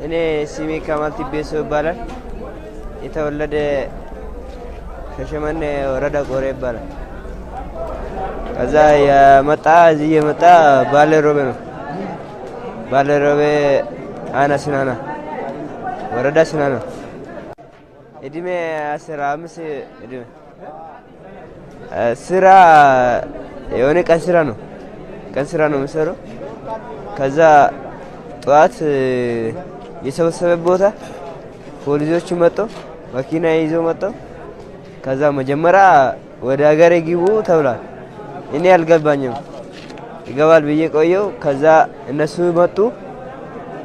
እኔ ስሜ ከማል ቲቤሶ ይባላል። የተወለደ ሻሸመኔ ወረዳ ቆሬ ይባላል። ከዛ የመጣ እዚህ የመጣ ባሌ ሮቤ ነው። ባሌ ሮቤ አና ሲናና ወረዳ ሲናና። እድሜ 15 እድሜ። ስራ የሆነ ቀን ስራ ነው። ቀን ስራ ነው የምሰራው። ከዛ ጠዋት የሰበሰበ ቦታ ፖሊሶቹ መጥተው መኪና ይዘው መጥተው ከዛ መጀመሪያ ወደ ሀገሬ ግቡ ተብሏል። እኔ አልገባኝም፣ ይገባል ብዬ ቆየው። ከዛ እነሱ መጡ፣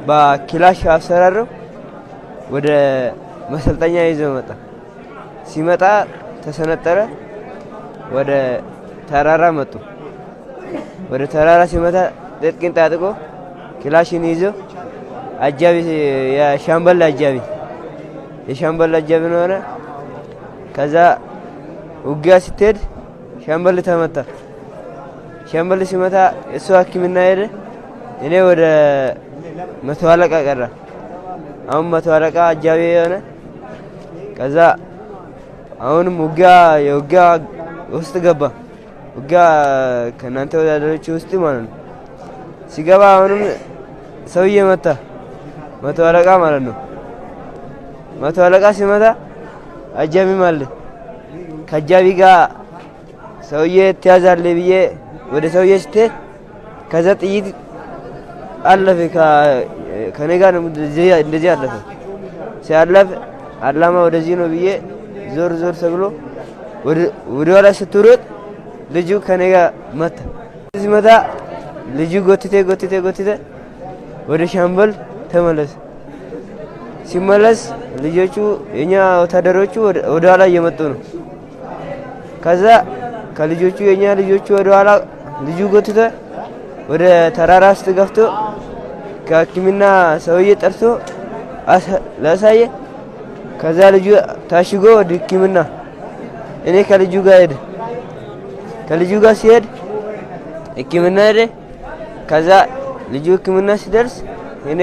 በክላሽ አሰራረው ወደ መሰልጠኛ ይዘው መጣ። ሲመጣ ተሰነጠረ፣ ወደ ተራራ መጡ። ወደ ተራራ ሲመጣ ትጥቅን ታጥቆ ክላሽን ይዞ አጃቢ የሻምበል አጃቢ የሻምበል አጃቢ ነው ሆነ። ከዛ ውጊያ ስትሄድ ሻምበል ተመታ። ሻምበል ሲመታ እሱ ሕክምና ሄደ። እኔ ወደ መቶ አለቃ ቀረ። አሁን መቶ አለቃ አጃቢ የሆነ ከዛ አሁንም ውጊያ የውጊያ ውስጥ ገባ። ውጊያ ከእናንተ ወታደሮች ውስጥ ማለት ነው። ሲገባ አሁንም ሰውዬ መታ፣ መቶ አለቃ ማለት ነው። መቶ አለቃ ሲመታ አጃቢም አለ። ከአጃቢ ጋር ሰውዬ ትያዛለህ ብዬ ወደ ሰውዬ ስትሄድ ከዛ ጥይት አለፈ። ከኔ ጋር ነው እንደዚህ አለፈ። ሲያለፍ አላማ ወደዚህ ነው ብዬ ዞር ዞር ተብሎ ወደ ኋላ ስትሮጥ ልጁ ከኔ ጋር መታ። ሲመታ ልጁ ጎትቴ ጎትቴ ጎትቴ ወደ ሻምበል ተመለሰ። ሲመለስ ልጆቹ የኛ ወታደሮቹ ወደ ኋላ እየመጡ ነው። ከዛ ከልጆቹ የኛ ልጆቹ ወደ ኋላ ልጁ ጎትተ ወደ ተራራ ውስጥ ገፍቶ ከሕክምና ሰውዬ ጠርቶ ላሳየ። ከዛ ልጁ ታሽጎ ወደ ሕክምና እኔ ከልጁ ጋር ሄደ። ከልጁ ጋር ሲሄድ ሕክምና ሄደ። ከዛ ልጁ ሕክምና ሲደርስ እኔ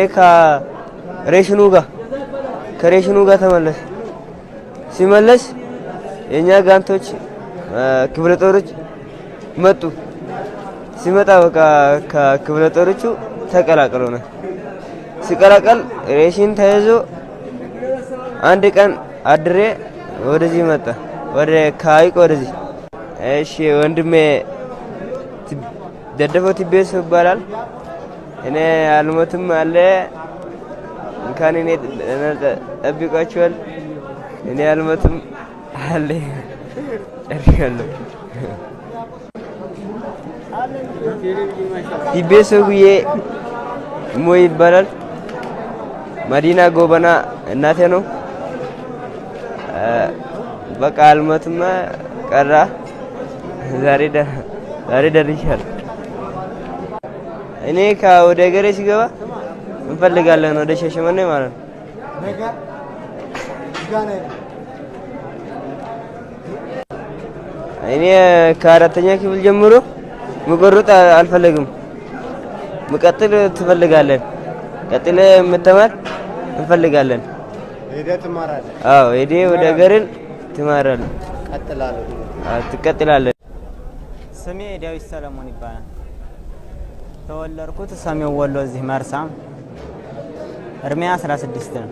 ከሬሽኑ ጋር ተመለሰ። ሲመለስ የኛ ጋንቶች ክፍለ ጦሮች መጡ። ሲመጣ በቃ ከክፍለ ጦሮቹ ተቀላቀሉ ነው። ሲቀላቀል ሬሽን ተይዞ አንድ ቀን አድሬ ወደዚህ መጣ፣ ወደ ከሀይቅ ወደዚህ። እሺ ወንድሜ ደደፈው ቲቤሶ ይባላል። እኔ አልሞትም አለ እንኳን እኔ ጠብቋቸዋል። እኔ አልሞትም አለ። ጨርሻለሁ። ቲቤሶ ጉዬ ሞ ይባላል። መዲና ጎበና እናቴ ነው። በቃ አልሞትም ቀራ። ዛሬ ደርሻለሁ። እኔ ከወደ ሀገሬ ሲገባ እንፈልጋለን ወደ ሻሸመኔ ማለት ነው። እኔ ከአራተኛ ክፍል ጀምሮ መቆረጥ አልፈለግም። መቀጠል ትፈልጋለን። ቀጥለ የምትማር እንፈልጋለን። ሄደህ ትማራለህ። አዎ ሄዴ ወደ ሀገርን ትማራለህ፣ ቀጥላለሁ። አዎ ትቀጥላለህ። ስሜ ዳዊት ሰለሞን ይባላል። ተወለድኩት ሰሜን ወሎ እዚህ መርሳ። እድሜ 16 ነው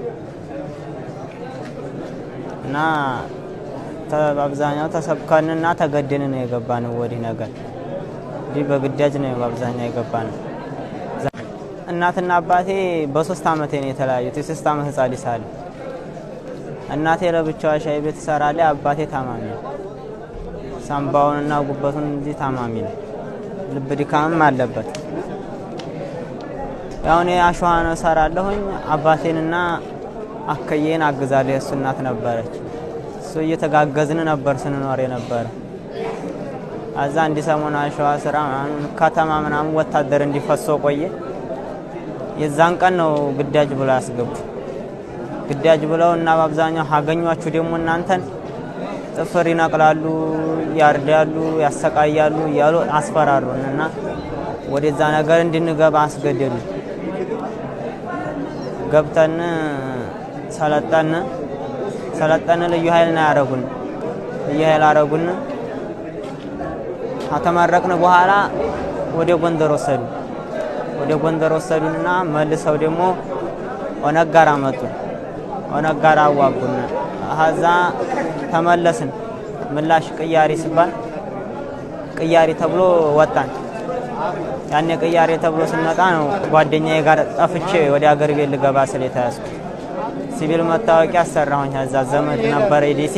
እና በአብዛኛው ተሰብከንና ተገደን ነው የገባነው ወዲህ ነገር እንዲህ በግዳጅ ነው በአብዛኛው የገባነው። እናትና አባቴ በ3 ዓመቴ ነው የተለያዩት። የ3 ዓመት ህጻን ልጅ ሳለሁ እናቴ ለብቻዋ ሻይ ቤት ትሰራለች። አባቴ ታማሚ ነው። ሳምባውንና ጉበቱን እንጂ ታማሚ ነው። ልብ ድካምም አለበት። ያው እኔ አሸዋ ነው እሰራለሁኝ። አባቴንና አከዬን አግዛለሁ። የእሱ እናት ነበረች። እሱ እየተጋገዝን ነበር ስንኖር የነበረ። አዛ እንዲ ሰሞን አሸዋ ስራ ምናምን ከተማ ምናምን ወታደር እንዲፈሶ ቆየ። የዛን ቀን ነው ግዳጅ ብለው ያስገቡ። ግዳጅ ብለው እና በአብዛኛው አገኟችሁ ደግሞ እናንተን ጥፍር ይነቅላሉ፣ ያርዳሉ፣ ያሰቃያሉ እያሉ አስፈራሩን እና ወደዛ ነገር እንድንገባ አስገደዱ። ገብተን ሰለጠን ሰለጠን። ልዩ ኃይል ነው ያረጉን። ልዩ ኃይል አረጉን። ከተመረቅን በኋላ ወደ ጎንደር ወሰዱ። ወደ ጎንደር ወሰዱንና መልሰው ደግሞ ኦነግ ጋር አመጡን። ኦነግ ጋር አዋጉን። ከዛ ተመለስን። ምላሽ ቅያሪ ሲባል ቅያሪ ተብሎ ወጣን። ያኔ ቅያሬ ተብሎ ስንመጣ ነው ጓደኛዬ ጋር ጠፍቼ ወደ አገር ቤት ልገባ ስል የተያዝኩት። ሲቪል መታወቂያ አሰራሁኝ። ከዛ ዘመድ ነበረ ዲሲ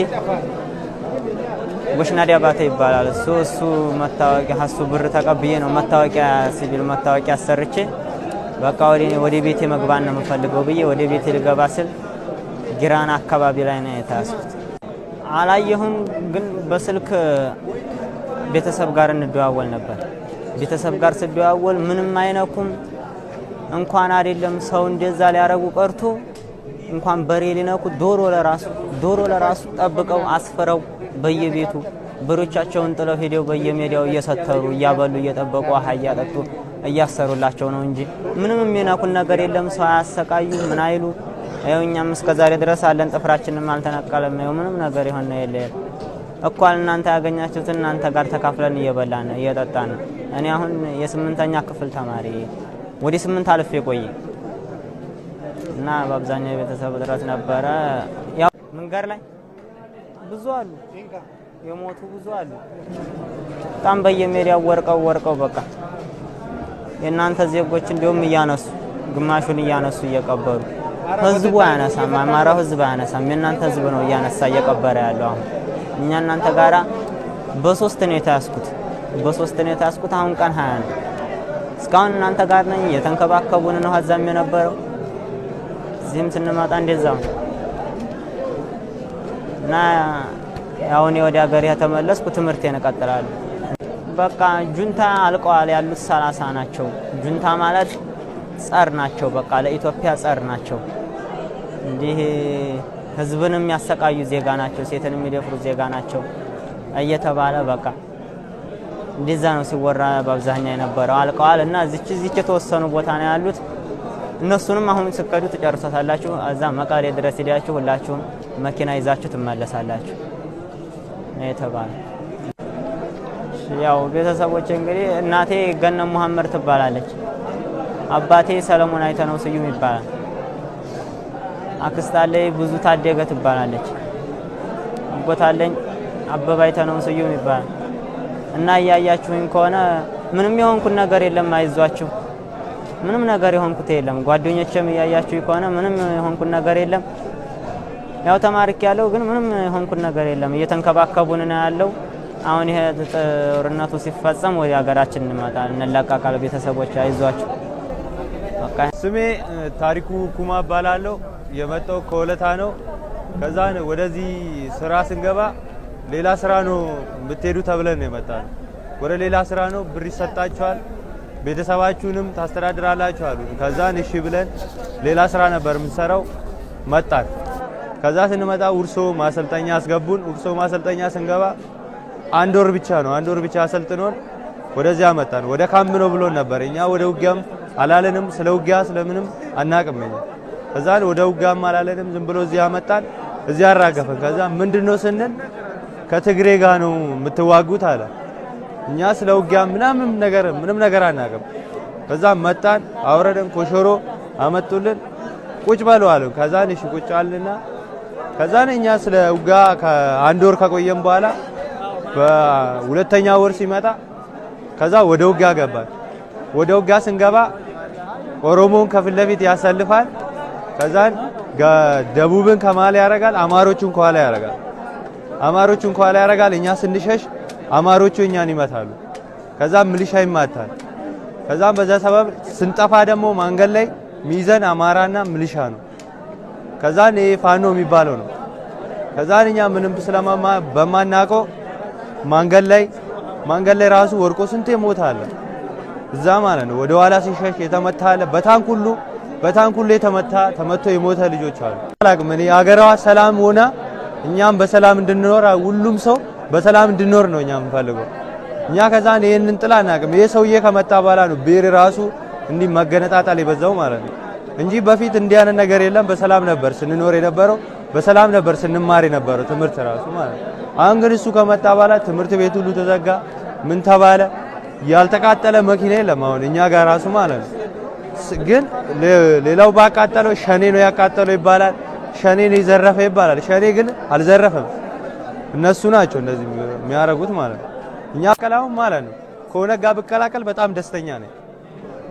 ጎሽናዲ አባተ ይባላል። እሱ መታወቂያ እሱ ብር ተቀብዬ ነው መታወቂያ ሲቪል መታወቂያ አሰርቼ በቃ ወደ ቤቴ መግባት ነው የምፈልገው ብዬ ወደ ቤቴ ልገባ ስል ጊራና አካባቢ ላይ ነው የተያዝኩት። አላየሁም፣ ግን በስልክ ቤተሰብ ጋር እንደዋወል ነበር። ቤተሰብ ጋር ስደዋወል ምንም አይነኩም። እንኳን አይደለም ሰው እንደዛ ሊያረጉ ቀርቶ እንኳን በሬ ሊነኩ ዶሮ ለራሱ ጠብቀው አስፍረው በየቤቱ በሮቻቸውን ጥለው ሄደው በየሜዳው እየሰተሩ፣ እያበሉ፣ እየጠበቁ፣ ውሃ እያጠጡ እያሰሩላቸው ነው እንጂ ምንም የሚነኩን ነገር የለም። ሰው አያሰቃዩ፣ ምን አይሉ። ይኸው እኛም እስከ ዛሬ ድረስ አለን። ጥፍራችንም አልተነቀለም። ይኸው ምንም ነገር የሆነ የለ እኳል። እናንተ ያገኛችሁትን እናንተ ጋር ተካፍለን እየበላን እየጠጣን ነው። እኔ አሁን የስምንተኛ ክፍል ተማሪ፣ ወደ 8 አልፌ ቆየ እና በአብዛኛው የቤተሰብ እጥረት ነበረ። ያው መንገድ ላይ ብዙ አሉ፣ የሞቱ ብዙ አሉ። በጣም በየሜዳው ወርቀው ወርቀው በቃ የእናንተ ዜጎች እንዲሁም እያነሱ፣ ግማሹን እያነሱ እየቀበሩ። ህዝቡ አያነሳም፣ አማራው ህዝብ አያነሳም። የእናንተ ህዝብ ነው እያነሳ እየቀበረ ያለው። አሁን እኛ እናንተ ጋራ በ3 ነው የተያዝኩት፣ በ3 ነው የተያዝኩት። አሁን ቀን 20 ነው። እስካሁን እናንተ ጋር ነኝ። እየተንከባከቡን ነው። ሀዛም የነበረው እዚህም ስንመጣ እንደዛው ነው እና ያው እኔ ወደ ሀገሬ የተመለስኩ ትምህርቴን እቀጥላለሁ። በቃ ጁንታ አልቀዋል፣ ያሉት 30 ናቸው። ጁንታ ማለት ጸር ናቸው። በቃ ለኢትዮጵያ ጸር ናቸው። እንዲህ ህዝብንም የሚያሰቃዩ ዜጋ ናቸው፣ ሴትን የሚደፍሩ ዜጋ ናቸው እየተባለ በቃ እንደዛ ነው ሲወራ በአብዛኛው የነበረው። አልቀዋል እና እዚች የተወሰኑ ቦታ ነው ያሉት። እነሱንም አሁን ስከዱ ትጨርሷታላችሁ። እዛ መቀሌ ድረስ ሄዳችሁ ሁላችሁም መኪና ይዛችሁ ትመለሳላችሁ ነው የተባለው። ያው ቤተሰቦች እንግዲህ እናቴ ገነት መሐመድ ትባላለች። አባቴ ሰለሞን አይተነው ስዩም ይባላል። አክስት አለኝ፣ ብዙ ታደገ ትባላለች። አጎት አለኝ፣ አበባ አይተነው ስዩም ይባላል። እና እያያችሁኝ ከሆነ ምንም የሆንኩት ነገር የለም፣ አይዟችሁ። ምንም ነገር የሆንኩት የለም። ጓደኞቼም እያያችሁ ከሆነ ምንም የሆንኩት ነገር የለም። ያው ተማርክ ያለው ግን ምንም የሆንኩት ነገር የለም። እየተንከባከቡን ነው ያለው። አሁን ይሄ ጦርነቱ ሲፈጸም ወደ ሀገራችን እንመጣለን፣ እንለቃቃለን። ቤተሰቦች አይዟችሁ። በቃ። ስሜ ታሪኩ ኩማ እባላለሁ። የመጣው ከወለታ ነው። ከዛን ወደዚህ ስራ ስንገባ ሌላ ስራ ነው የምትሄዱ ተብለን ነው የመጣነው። ወደ ሌላ ስራ ነው፣ ብር ይሰጣችኋል፣ ቤተሰባችሁንም ታስተዳድራላችሁ አሉ። ከዛን እሺ ብለን ሌላ ስራ ነበር የምንሰራው፣ መጣን። ከዛ ስንመጣ ውርሶ ማሰልጠኛ አስገቡን። ውርሶ ማሰልጠኛ ስንገባ አንድ ወር ብቻ ነው፣ አንድ ወር ብቻ አሰልጥኖን ወደዚያ መጣን። ወደ ካምፕ ነው ብሎን ነበር። እኛ ወደ ውጊያም አላለንም፣ ስለ ውጊያ ስለምንም አናቅም እኛ። ከዛ ወደ ውጊያም አላለንም፣ ዝም ብሎ እዚያ መጣን፣ እዚያ አራገፈን። ከዛ ምንድነው ስንል ከትግሬ ጋር ነው የምትዋጉት አለ። እኛ ስለ ውጊያ ምናምን ነገር ምንም ነገር አናቅም። ከዛ መጣን፣ አውረደን፣ ኮሾሮ አመጡልን፣ ቁጭ በሉ አሉ። ከዛን እሺ ቁጭ አልና ከዛን እኛ ስለ ውጊያ ከአንድ ወር ከቆየን በኋላ በሁለተኛ ወር ሲመጣ ከዛ ወደ ውጊያ ገባን። ወደ ውጊያ ስንገባ ኦሮሞን ከፊት ለፊት ያሰልፋል። ከዛን ደቡብን ከመሀል ያደርጋል፣ አማሮቹን ከኋላ ያደርጋል። አማሮቹን ከኋላ ያደርጋል። እኛ ስንሸሽ አማሮቹ እኛን ይመታሉ። ከዛም ሚሊሻ ይማታል። ከዛም በዛ ሰበብ ስንጠፋ ደግሞ መንገድ ላይ ሚይዘን አማራና ሚሊሻ ነው። ከዛን ይሄ ፋኖ የሚባለው ነው። ከዛን እኛ ምንም ስለማማ በማናውቀው መንገድ ላይ ራሱ ወርቆ ስንቴ ሞት አለ እዛ ማለት ነው። ወደ ኋላ ሲሸሽ የተመታ አለ። በታንክ ሁሉ የተመታ፣ ተመቶ የሞተ ልጆች አሉ። አላቅም እኔ፣ ሀገሯ ሰላም ሆና እኛም በሰላም እንድንኖር፣ ሁሉም ሰው በሰላም እንድኖር ነው እኛ የምንፈልገው። እኛ ከዛን ይሄንን ጥላ አናቅም። ይሄ ሰውዬ ከመጣ በኋላ ነው ብሔር ራሱ እንዲህ መገነጣጠል የበዛው ማለት ነው። እንጂ በፊት እንዲህ አይነት ነገር የለም። በሰላም ነበር ስንኖር የነበረው፣ በሰላም ነበር ስንማር የነበረው ትምህርት ራሱ ማለት ነው። አሁን ግን እሱ ከመጣ በኋላ ትምህርት ቤት ሁሉ ተዘጋ። ምን ተባለ? ያልተቃጠለ መኪና የለም አሁን እኛ ጋር ራሱ ማለት ነው። ግን ሌላው ባቃጠለው ሸኔ ነው ያቃጠለው ይባላል። ሸኔ ነው የዘረፈ ይባላል። ሸኔ ግን አልዘረፈም። እነሱ ናቸው እንደዚህ የሚያደርጉት ማለት ነው። እኛ ቀላው ማለት ነው ከኦነግ ጋር ብቀላቀል በጣም ደስተኛ ነኝ።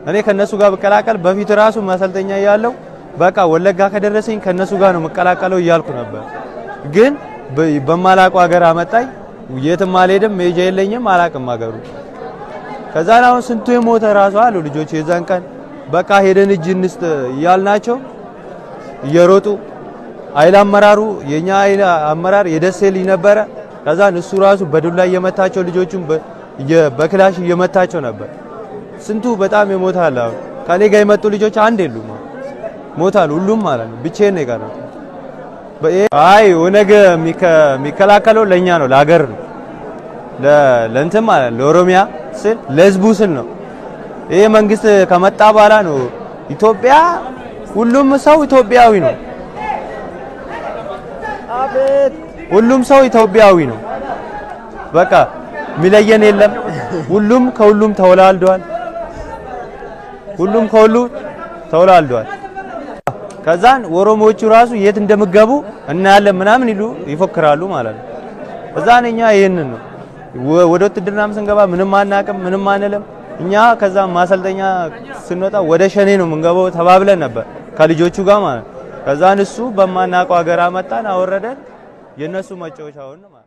እኔ ከነሱ ጋር ብቀላቀል በፊት ራሱ ማሰልጠኛ እያለሁ በቃ ወለጋ ከደረሰኝ ከነሱ ጋር ነው መቀላቀለው እያልኩ ነበር። ግን በማላውቀው ሀገር አመጣኝ። የትም አልሄድም፣ መሄጃ የለኝም፣ አላቅም ሀገሩ። ከዛ አሁን ስንቱ የሞተ ራሱ አሉ ልጆች። የዛን ቀን በቃ ሄደን እጅ እንስጥ እያልናቸው እየሮጡ አይል አመራሩ የኛ አይል አመራር የደሴ ልጅ ነበረ። ከዛ እሱ ራሱ በዱላ እየመታቸው ልጆቹን በክላሽ እየመታቸው ነበር። ስንቱ በጣም የሞታል። አሁን ከኔ ጋር የመጡ ልጆች አንድ የሉም፣ ሞታል ሁሉም ማለት ነው። ብቻዬን ነው የቀረሁት። አይ ኦነግ የሚከላከለው ለኛ ነው፣ ለሀገር ነው፣ ለእንትን ማለት ለኦሮሚያ ስል ለህዝቡ ስል ነው። ይሄ መንግስት ከመጣ በኋላ ነው ኢትዮጵያ ሁሉም ሰው ኢትዮጵያዊ ነው። ሁሉም ሰው ኢትዮጵያዊ ነው። በቃ የሚለየን የለም። ሁሉም ከሁሉም ተወላልዷል። ሁሉም ከሁሉ ተወላልዷል። ከዛን ኦሮሞዎቹ ራሱ የት እንደምገቡ እናያለን ምናምን ይሉ ይፎክራሉ ማለት ነው። እዛን እኛ ይሄንን ነው ወደ ውትድርናም ስንገባ ምንም አናቅም፣ ምንም አንልም። እኛ ከዛ ማሰልጠኛ ስንወጣ ወደ ሸኔ ነው የምንገባው ተባብለን ነበር ከልጆቹ ጋር ማለት ነው። ከዛን እሱ በማናውቀው ሀገር አመጣን አወረደን። የነሱ መጫወቻ ሆነ ማለት ነው።